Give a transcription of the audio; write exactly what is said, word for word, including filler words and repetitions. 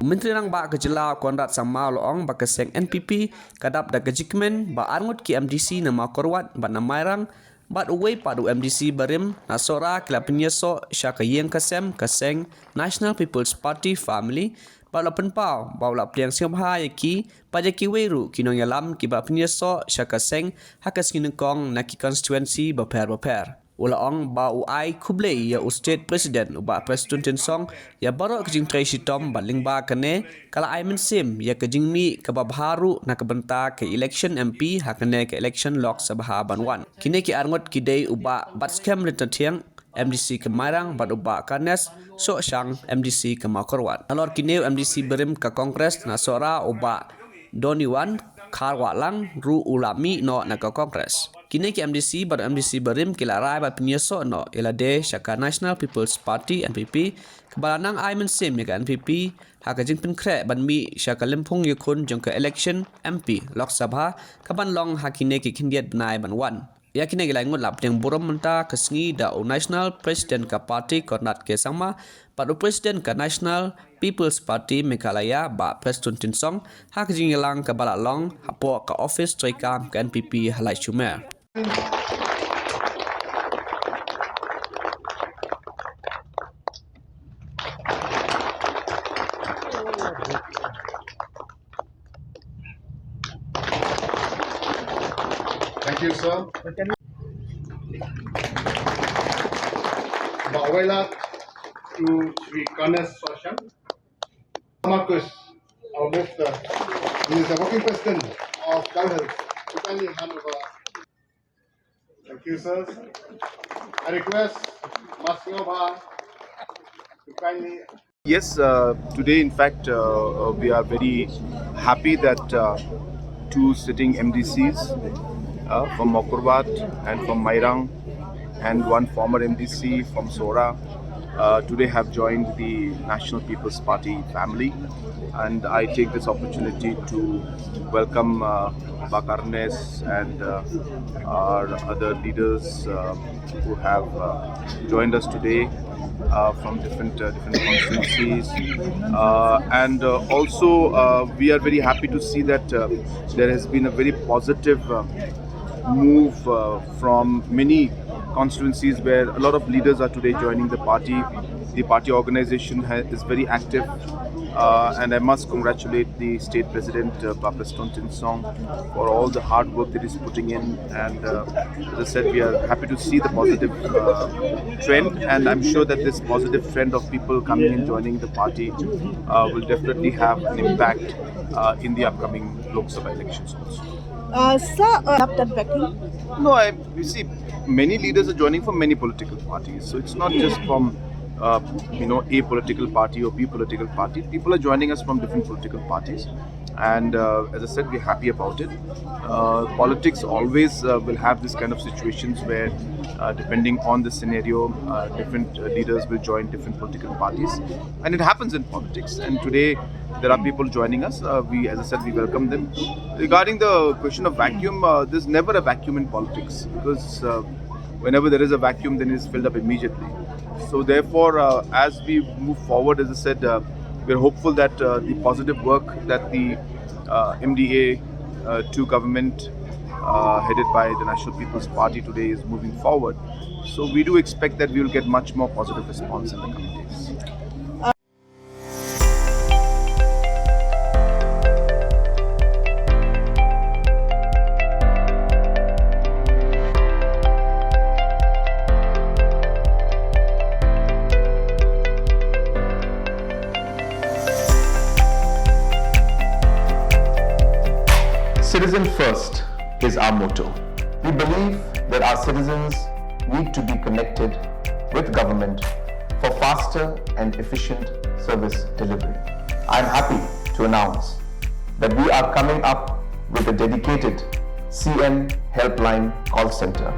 U Myntri Rangbah ka jylla Conrad Sangma u la ong ba ka seng N P P ka dap da ka jingkmen ba arngut ki M D C na Mawkyrwat bad na Mairang bad uwei pat u M D C barim na Sohra ki la pynïasoh sha ka ïing ka sem ka seng National People's Party family bad u la pynpaw ba u la pdiang sngewbha ïa ki bad ïa kiwei ruh ki nongïalam kiba pynïasoh sha ka seng ha ka sngi nyngkong na ki constituency bapher bapher. U la ong ba u ai khublei ïa u State President u Bah Prestone Tynsong ïa baroh ka jingtrei shitom bad lyngba kane ka la ai mynsiem ïa ka jingmih kaba bha ruh na ka bynta ka election M P ha kane ka election Lok Sabha ban wan. Kine ki arngut ki dei u Bah Batskhem Ryntathiang, M D C ka Mairang bad u Bah Carnes Sohshang, M D C ka Mawkyrwat. Halor kine u M D C barim ka Congress na Sohra u Bah Doniwan Kharwahlang ruh u la mih noh na ka Congress. Kine ki M D C bad M D C barim ki la rai bad pynïasoh noh ïa lade sha ka National People's Party, N P P, kaba la nang ai mynsiem ïa ka N P P ha ka jingpynkhreh ban mih sha ka lympung ïakhun jong ka election M P Lok Sabha kaban long ha kine ki khyndiat bnai ban wan. Ïa kine ki laingut la pdiang burom mynta ka sngi da u National President ka party Conrad K Sangma bad u President ka National People's Party Meghalaya Bah Prestone Tynsong ha ka jingïalang kaba la long hapoh ka office treikam ka N P P ha Laitumkhrah. Thank you, sir. Bah Wailadmiki Shri Carnes Sohshang. Marcus, our minister, who is the working president of Garo Hills, to kindly hand over. Thank you, sir. I request Bah Sniawbha to kindly Yes, uh, today, in fact, uh, uh, we are very happy that uh, two sitting M D Cs uh, from Mawkyrwat and from Mairang and one former M D C from Sohra uh, today have joined the National People's Party family. And I take this opportunity to welcome uh, Bah Carnes and uh, our other leaders uh, who have uh, joined us today uh, from different uh, different constituencies, uh, and uh, also uh, we are very happy to see that uh, there has been a very positive uh, move uh, from many constituencies where a lot of leaders are today joining the party. The party organization ha- is very active, uh, and I must congratulate the state president, uh, Bah Prestone Tynsong, for all the hard work that he's putting in. And uh, as I said, we are happy to see the positive uh, trend, and I'm sure that this positive trend of people coming and joining the party uh, will definitely have an impact uh, in the upcoming Lok Sabha elections also. Uh, sir, uh, after backing? No, I you see, many leaders are joining from many political parties, so it's not just from uh, you know, A political party or B political party. People are joining us from different political parties, and uh, as I said, we're happy about it. Uh, politics always uh, will have this kind of situations where, uh, depending on the scenario, uh, different uh, leaders will join different political parties, and it happens in politics. And today, there are people joining us. Uh, we, as I said, we welcome them. Regarding the question of vacuum, uh, there's never a vacuum in politics because uh, whenever there is a vacuum, then it's filled up immediately. So therefore, uh, as we move forward, as I said, uh, we're hopeful that uh, the positive work that the uh, M D A uh, two government uh, headed by the National People's Party today is moving forward. So we do expect that we will get much more positive response in the coming days. Citizen first is our motto. We believe that our citizens need to be connected with government for faster and efficient service delivery. I am happy to announce that we are coming up with a dedicated C M Helpline call center.